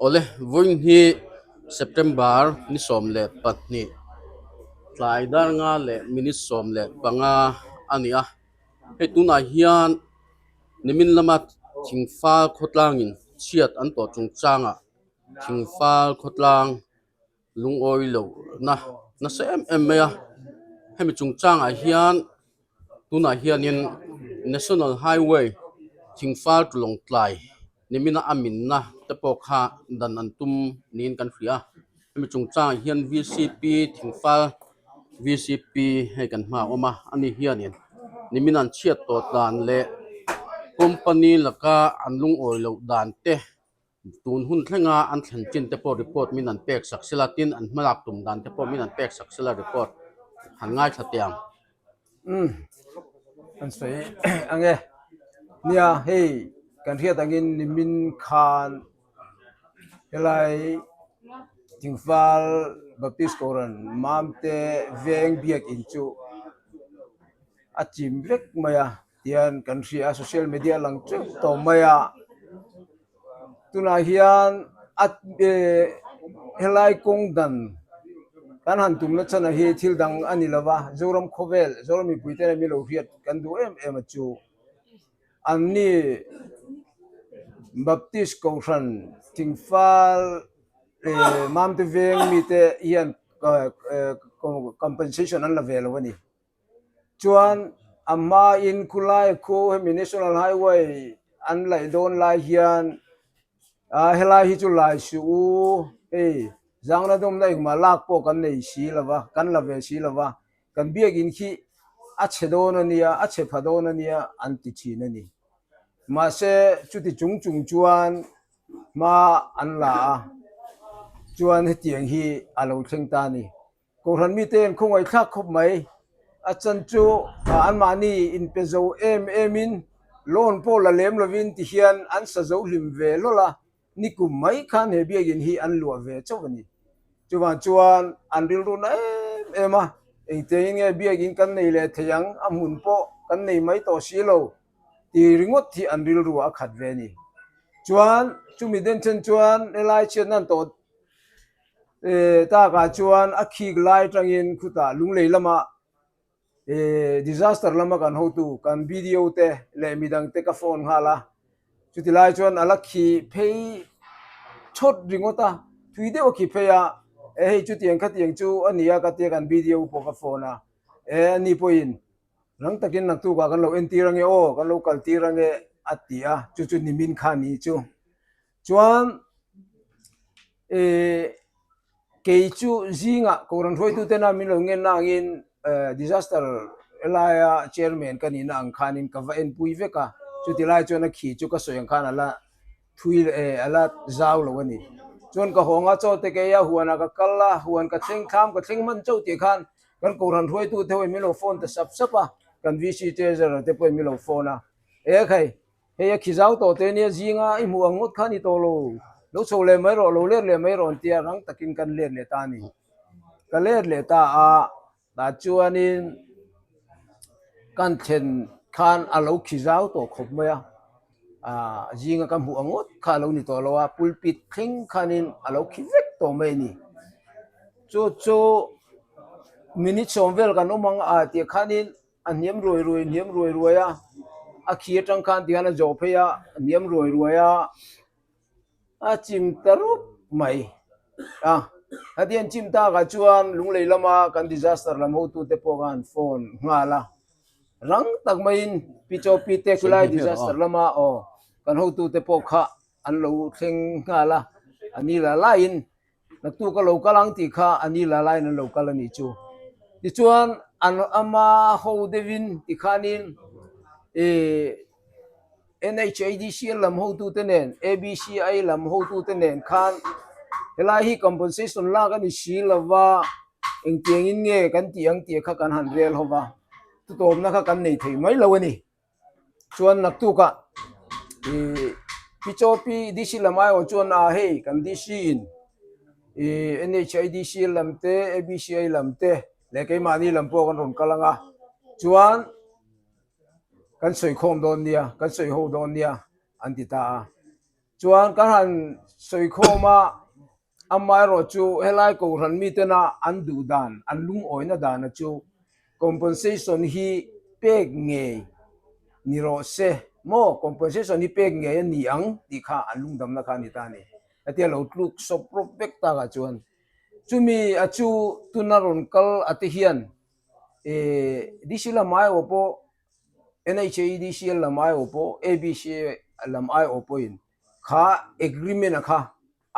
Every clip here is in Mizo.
Awle, vawiin hi September ni 12 tlai dar nga leh minute 15 a ni a. Hei tunah hian nimin lama thingfal khawtlangin chhiat an tawh chungchangah thingfal khawtlang lungawi lohna nasa em em mai a. Hemi chungchangah hian tunah hianin National Highway thingfal tulawng tlai nimina a minna te pawh kha dan an tum niin kan hria a. Hemi chungchangah hian V C P thingfal V C P hei kan hmaah a awm a ani hianin nimin an chhiat tawh dan leh company laka an lungawi loh dan te Tun hun thlenga an thlen chin te pawh report min an pek sak sela tin an hmalak tum dan te pawh min an pek sak sela report han ngaithla teh ang. Umm an sawi ang e. Nia hei kan hriat angin nimin khan helai Thingfal Baptist Kohhran Mamte veng biakin chu a chim vek mai a. Tihian kan hria a social media lang teuh tawh mai a tunah hian a eh helai kawng dan kan han tumna chhan ah hi thil dang a ni lova Zoram khawvel Zoram mipui te nen milo hriat kan duh em em a chu an ni Baptist Kohhran Thingfal eh Mamte veng mite hian compensation an la ve lo a ni. Chuan a hmain khulai khu hemi National Highway an laih dawn lai hian ah helai hi chu lai suh u hei zangna dawmna engmah lak pawh kan nei si lo va kan la ve si lo va kan biakin khi a chhe dawn a nia a chhe pha dawn a nia an ti thin a ni. Mahse chuti chung chung chuan hma an la a chuan hetiang hi a lo thleng ta a ni. Kohhran mite an khawngaihthlak khawp mai. A chan chu anmahni inpe zo em emin loan pawh la lem lovin ti hian an sa zo hlim ve lawlh a, nikum mai khan he biakin hi an luah ve chauh a ni. Chuvang chuan an rilru na em em a, engtiangin nge biakin kan nei leh thei ang, a hmun pawh kan nei mai tawh si lo ti ringawt hi an rilru a khat ve a ni. Chuan chumi denchhen chuan helai chhiatna an tawh Takah chuan a khik lai atangin khutah Lunglei lama disaster lama kan hotu kan BDO te leh midang te ka phone nghal a, chuti lai chuan a la khi phei chawt ringawt a, thui deuh a khi phei a, e hei chutiang khatiang chu a ni a ka tia kan BDO pawh ka phone a, e ani pawhin rang takin naktukah kan lo entir ange aw kan lo kaltir ange a ti a, chu chu nimin kha ni chu. Chuan eh kei chu zingah Kohhran hruaitutena min lo ngen na angin eh disaster laia chairman ka nihna ang khanin ka va enpui vek a, chuti lai chuan a khi chu ka sawi ang khan a la thui eh a la zau lo a ni. Chuan ka hawng a chaw te kei a huanah ka kal a, huan ka thleng thlam ka thleng hman chauh tih khan kan Kohhran hruaitute ho in min lo phone ta sap sap a, kan VC treasurer te pawhin min lo phone a, eh khai Hei a khi zau tawh te nia zinga i hmuh ang ngawt kha a ni tawh lo, lo chho leh mai rawh, lo let leh mai rawh an tia rang takin kan let leh ta a ni. Ka let leh ta a, tah chuanin kan thlen khan a lo khi zau tawh khawp mai a, ah zinga ka hmuh ang ngawt kha a lo ni tawh lo a, pulpit thleng khanin a lo khi vek tawh mai a ni. Chu chu minute 10 vel kan awm ang a tih khanin A hniam ruai ruai hniam ruai ruai a, a khi atang khan tihian a zawh phei a, a hniam ruai ruai a, a chim ta rup mai a. Heti an chim takah chuan Lunglei lama kan disaster lam hotute pawh khan phone nghal a, rang tak maiin Pi Chaw Pi te khulai disaster lama aw kan hotute pawh kha an lo thleng nghal a, a ni la laiin Naktuk a lo kal ang tih kha a ni la laiin an lo kal a nih chu. Tichuan an ama ho deuhin tikhanin ih NHADCL lam hotute nen ABCI lam hotute nen khan helai hi compensation lak a ni si lova engtiangin nge kan tih ang tih kha kan han rel ho va, tutawmna kha kan nei thei mai lo a ni. Chuan naktukah ih Pi Chaw Pi DC lam aiawh chuan a hei kan DC in ih NHIDC lam te ABCI lam te leh keimahni lam pawh kan rawn kal ang a chuan kan sawi khawm dawn nia kan sawi ho dawn nia an ti ta a. Chuan kan han sawi khawm a, amaherawh chu helai kohhran mitena an duh dan, an lungawina dana chu compensation hi pek ngei ni rawh se maw, compensation hi pek ngei a ni ang tih kha an lungdamna kha a ni ta a ni. Hetia lo tluk sawp rawp vek takah chuan chumi a chu tuna rawn kal a te hian DC lam aiawh pawh NHAEDCL lam aiawh pawh ABC lam aiawh pawhin kha agreement a kha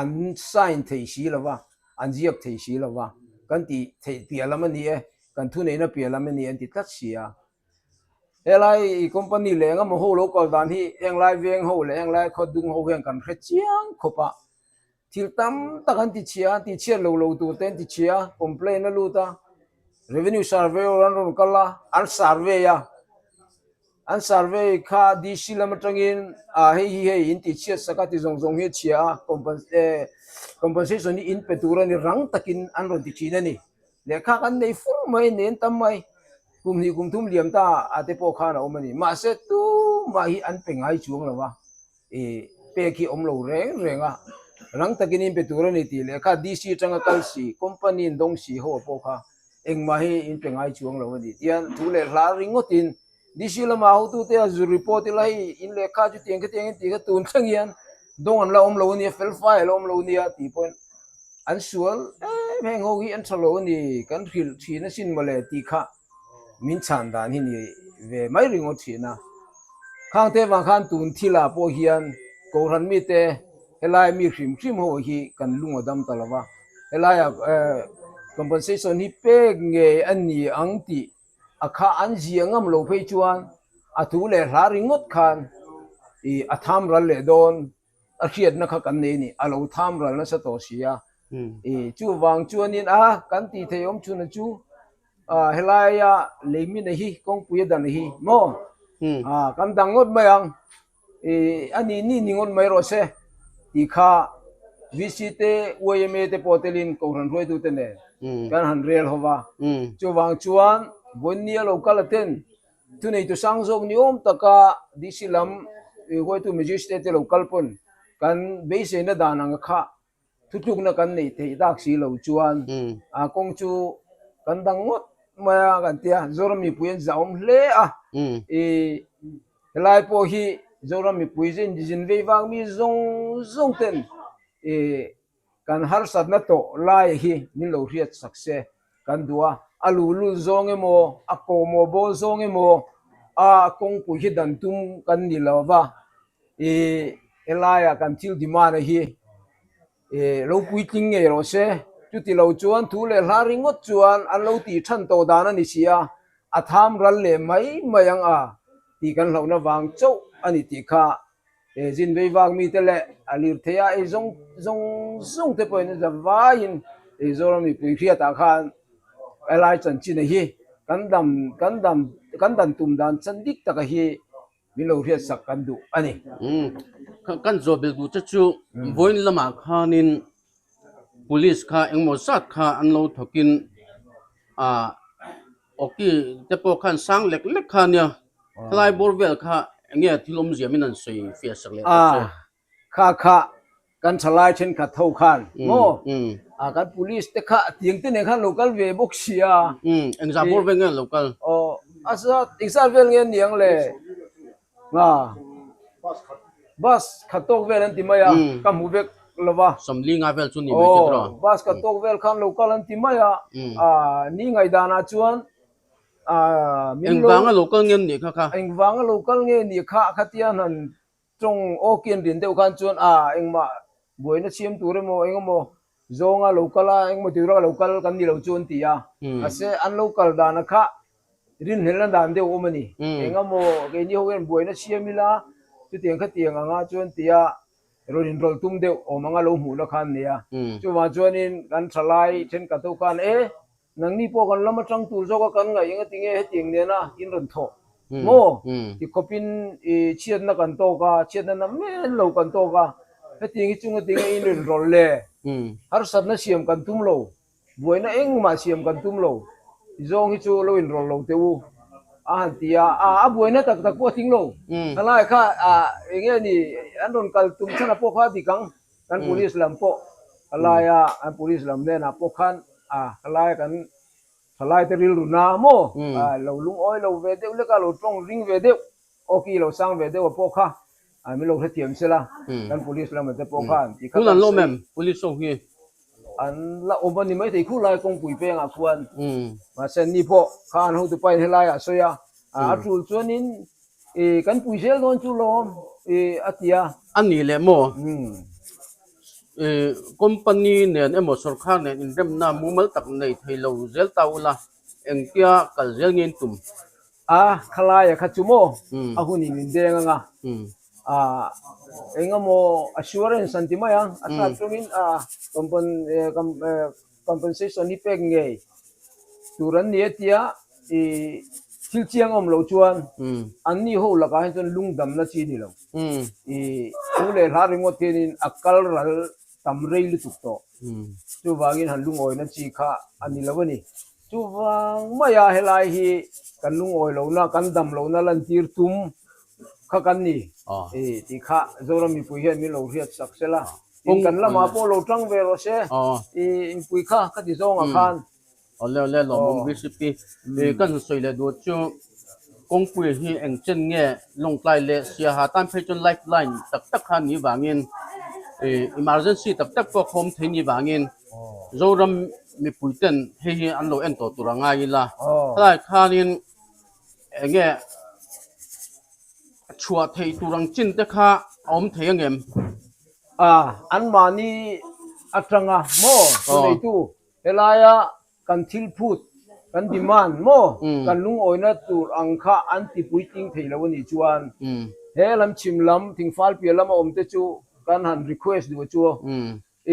an sign thei si lo va, an ziak thei si lo va, kan tih theih piah lam a ni e, kan thuneihna piah lam a ni an ti tlat si a. Helai company leh engemaw ho lo kal dan hi henglai veng ho leh henglai khawdung ho hian kan hre chiang khawp a, Thil tam tak an ti chhia a, ti chhiat lo lo tur te an ti chhia a, complaint a lut a, revenue surveyor an rawn kal a, an survey a, an survey kha DC lam atangin ah hei hi hei in ti chhiat sak a ti zawng zawng hi a chhia a, compensation hi in pe tur a ni rang takin an rawn ti thin a ni. Lehkha kan nei fur mai, nen tam mai, kum hnih kum thum liam ta ah te pawh khan a awm a ni. Mahse tumah hi an pe ngai chuang lo a. I pek hi awm lo reng reng a, rang takin in pe tur a ni tih leh kha DC atanga kal si, company in dawng si ho pawh kha engmah hi in pe ngai chuang lo a ni. Tihian thu leh hla ringawtin DC lama hotute a zu report ila hei in lehkha chu tiang khatiang in tih kha tun thleng hian dawng an la awm lo a nia, fel fai a la awm lo a nia tih pawhin an sual em heng ho hi an tha lo a ni, kan hrilh thin asin mawle tih kha. min chhan dan hi ni ve mai ringawt thin a. Khangte vang khan tun thilah pawh hian Kohhran mite helai mi hrim hrim ho hi kan lung a dam ta lo va, helaiah compensation hi pek ngei a ni ang tih a kha an zia ngam lo phei chuan a thu leh hla ringawt khan ih a tham ral leh dawn a hriatna kha kan nei a ni, a lo tham ral nasa tawh si a. Ih chuvang chuanin a kan tih theih awm chhunah chu Ah helaia leimina hi kawngpui a dan hi maw ah kan dang ngawt mai ang ih a nih nih ni ngawt mai rawh se tih kha VC te YMA te pawh telin Kohhran hruaitu te nen kan han rel ho va chuvang chuan vawinia lo kal a ten thuneitu sang zawk ni awm taka DC lam huaitu magistrate te lo kal pawn kan beiseina dan ang kha Thutlukna kan neih theih tak si lo chuan a kawng chu kan dang ngawt mai a kan tia Zoram mipui an zahawm hle a i helai pawh hi Zoram mipui zin zin vei vang mi zawng zawng ten i kan harsatna tawh lai hi min lo hriat sak se kan duh a a luhlul zawng emaw a kawhmawh bawl zawng emaw a kawngpui hi dan tum kan ni lo va. I helaia kan thil demand hi lo puitling ngei rawh se, chuti lo chuan thu leh hla ringawt chuan an lo tih than tawh dan a ni si a, a tham ral leh mai mai ang a tih kan hlauhna vang chauh a ni tih kha zin vei vak mite leh a lirthei a ei zawng zawng zawng te pawhin a zavaiin Zoram mipui hriatah khan helai chanchin hi kan dam kan dam kan dan tum dan chan dik taka hi Min lo hriat sak kan duh a ni. Kan zawh belh duh che chu vawiin lamah khanin police kha engmaw zat kha an lo thawkin ah awki te pawh khan sang lek lek kha ania helai bawr vel kha enge thil awmzia min han sawi fiah sak leh tak che. Kha kha kan thalai thenkhat ho khan maw a kan police te kha tiang te nen khan lo kal ve bawk si a. Engzah bawr vel nge an lo kal? Aw a zat engzat vel nge aniang le a bus khat tawk vel an ti mai a ka hmu vek lo va. Sawmli nga vel chu ni mai chu tiraw? Aw bus khat tawk vel khan lo kal an ti mai a a ni ngaihdanah chuan a min lo Engvanga lo kal nge an nih kha kha? Engvanga lo kal nge nih kha khatia an han Tawng aw kian rin deuh khan chuan a engmah buaina chhiam tur emaw engemaw zawnga lo kal a engemaw tura lo kal kan ni lo chu an ti a, mahse an lo kal dana kha rinhlelhna dan deuh awm a ni. Engemaw keini ho hian buaina chhiam ila chutiang khatiang anga chuan ti a rawn inrawlh tum deuh awm anga lo hmuhna kha an nei a. Chuvang chuanin kan thalai thenkhat ho khan e Nangni pawh kan lam atang tur zawka kan ngaih eng ati nge hetiang nena in rawn thawh maw? Ti khawpin i chhiatna kan tawk a, chhiatna na men lo kan tawk a, hetiang hi chung ati nge in rawn rawlh le? Harsatna siam kan tum lo, buaina engmah siam kan tum lo, i zawng hi chu lo inrawlh lo teh u. A han ti a, a a buaina tak tak pawh a tling lo. Khalai kha a eng nge ni an rawn kal tum chhan a pawh kha a dik ang. Kan police lam pawh khalaia an police lam hnenah pawh khan a khalaia kan thalaite rilru na maw lo lungawi lo ve deuh lek a, lo tawng ring ve deuh, awki lo sang ve deuh a pawh kha min lo hrethiam sela kan police lam te pawh khan ti kha kan sawi. Police ho hi an la awm a ni maithei khulai kawngpui pengah khuan mahse an ni pawh kha an hotu pain helaiah a sawi a, a tul chuanin Ih kan pui zel dawn chu lawm ih a ti a. A nih leh maw? Ih company nen emaw sorkar nen inremna mumal tak nei thei lo zel ta ula engtia kal zel nge in tum? A khalaia kha chu maw a hun in min deng anga ah engemaw assurance an ti mai a, a sap chungin ah compensation hi pek ngei tur an ni a tia ih thil chiang awm loh chuan an ni ho lakah hian chuan lungdamna chi a ni lo. Ih thu leh hla ringawt hianin a kal ral tam rei lutuk tawh. Chuvangin han lungawina chi kha a ni lo a ni. Chuvang maia helai hi kan lungawi lohna, kan dam lohna lantir tum kha kan ni ih tih kha Zoram mipui hian min lo hriat sak sela. In kan lamah pawh lo tang ve rawh se ih inpui kha ka ti zawngah khan. Awle awle lawmawm VCP ih ka han sawi leh duh chu kawngpui hi eng chen nge Lawngtlai leh Siaha tan phei chuan life line tak tak kha ni vangin ih emergency tak tak pawh khawm thei ni vangin Zoram mipui ten hei hi an lo en tawh tur a ngai ila helai khanin eng nge chhuah theih tur ang chin te kha a awm thei angem? A, anmahni atanga maw thuneitu helaia kan thil phut, kan demand maw kan lungawina tur ang kha an ti puitling thei lo a nih chuan he lam chhim lam thingfal piah lama awm te chu kan han request duh chu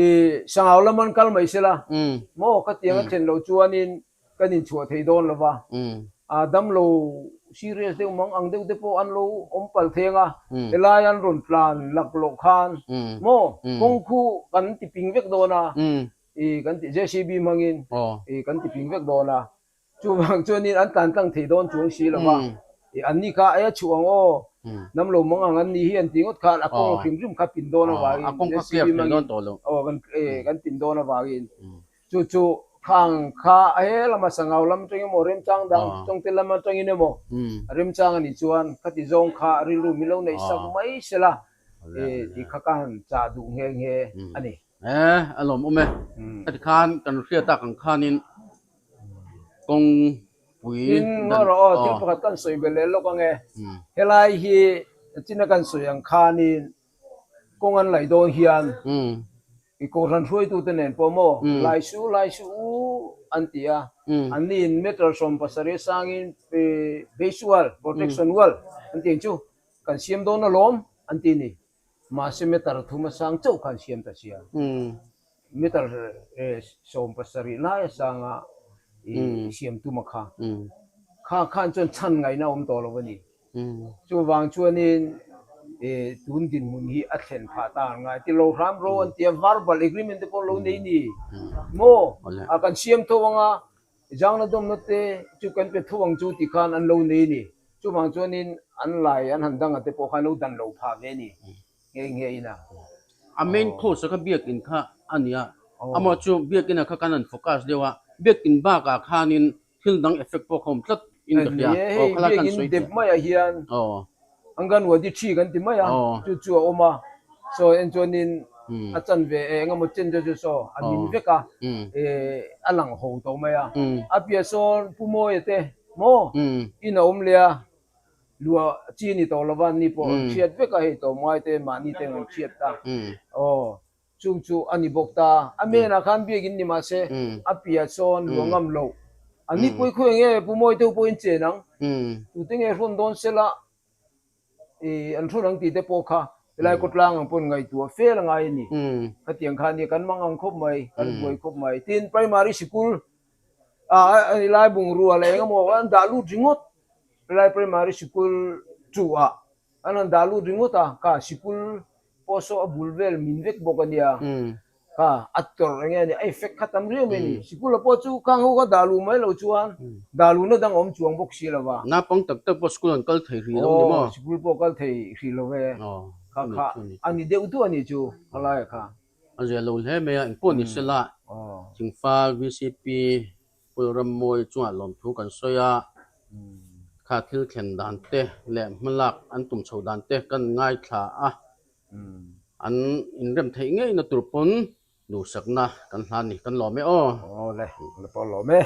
i sangau lam an kal mai sela maw khatiang a thlen loh chuanin kan inchhuah thei dawn lo va, a damlo serious deuh mang ang deuh te pawh an lo awm palh theng a, helai an rawn tlan laklawh khan maw kawng khu kan ti ping vek dawn a, i kan ti JCB hmangin i kan ti ping vek dawn a, chuvang chuanin an tlan tlang thei dawn chuang si lo va, i an ni kha aia chhuh ang aw, damlo mang ang an ni hi an ti ngawt khan a kawng hrim hrim kha pin dawn avangin JCB hmangin aw kan pin dawn avangin. Chu chu khang kha a he lama sangau lam atangin emaw remchang dang tawngte lam atangin emaw remchang a nih chuan khati zawng kha rilru min lo neih sak mai sela tih kha ka han chah duh nghe nghe a ni. E, a lawmawm e. Khati khan kan hriat tak ang khanin kawngpui Tin, ngaw rawh aw, thil pakhat kan sawi belh leh lawk ang e. Helai hi china kan sawi ang khanin kawng an laih dawn hian I kohhran hruaitute nen pawh maw lai su lai su u an ti a, an ni in meter 70 sangin base wall, protection wall an tih ang chu kan siam dawn alawm an ti ni. Mahse meter thum a sang chauh kha an siam ta sia. Meter 70 lai a sanga i siam tum a kha. Kha khan chuan chhan ngaihna a awm tawh lo a ni. Chuvang chuanin tun dinhmun hi a thlen phah ta an ngai. Ti lo hram ro an ti a, verbal agreement te pawh lo nei ni maw? A kan siam tho ang a, zangna dawmna te chu kan pe tho ang chu ti khan an lo nei ni. Chuvang chuanin an lai an han danga te pawh khan lo dan lo phah ve ni nghe nghe in a. A main course a kha biakin kha a ni a, amah chu biakin ah kha kan han focus deuh a, biakin bakah khanin Thil dang effect pawh kha awm tlat in ka hria. Ni e, hei biakin dep maiah hian Anganwadi thi kan ti mai a, chu chu a awm a, saw en chuanin a chanve e engemaw chen chu chu saw a min vek a, a lang ho tawh mai a. A piah sawn Pu Mawia te maw in a awm leh a, luah chi ni tawh lova ni pawh an chhiat vek a, hei tlawmngai te mahni te an chhiat ta. Aw. Chung chu a ni bawk ta. A menah khan biakin ni mah se, a piah sawn luah ngam loh. An ni pawh i khawi nge Pu Mawi deuh pawhin chen ang. Tute nge hrawn dawn sela i an hrawn ang tih te pawh kha helai khawtlang ang pawhin ngaihtuah fel a ngai a ni. Khatiang kha nia kan mang ang khawp mai, kan buai khawp mai. Tin, primary sikul ah helai bungrua leh eng emaw an dah lut ringawt. Helai primary sikul chu ah an han dah lut ringawt a, kha sikul Pawh saw a bul vel min vek bawk a nia. Kha a tawrh eng nge ni a effect kha tam riau mai a ni. Sikul ah pawh chu khang ho kha dah luh mai lo chuan dah luhna dang a awm chuang bawk si lo va. Naupang tak tak pawh school an kal thei hrih lo ni maw? Aw sikul pawh kal thei hrih lo ve. Kha kha a ni deuh duh a ni chu khalai ah kha. A zia lo hle mai a, engpawh ni sela Thingfal VCP Pulrammawi chungah lawmthu kan sawi a, kha thil thlen dan te leh hmalak an tum chho dan te kan ngaithla a, an inrem theih ngeina tur pawn duhsakna kan hlan ni, kan lawm e aw. Aw le, la pawh lawm e.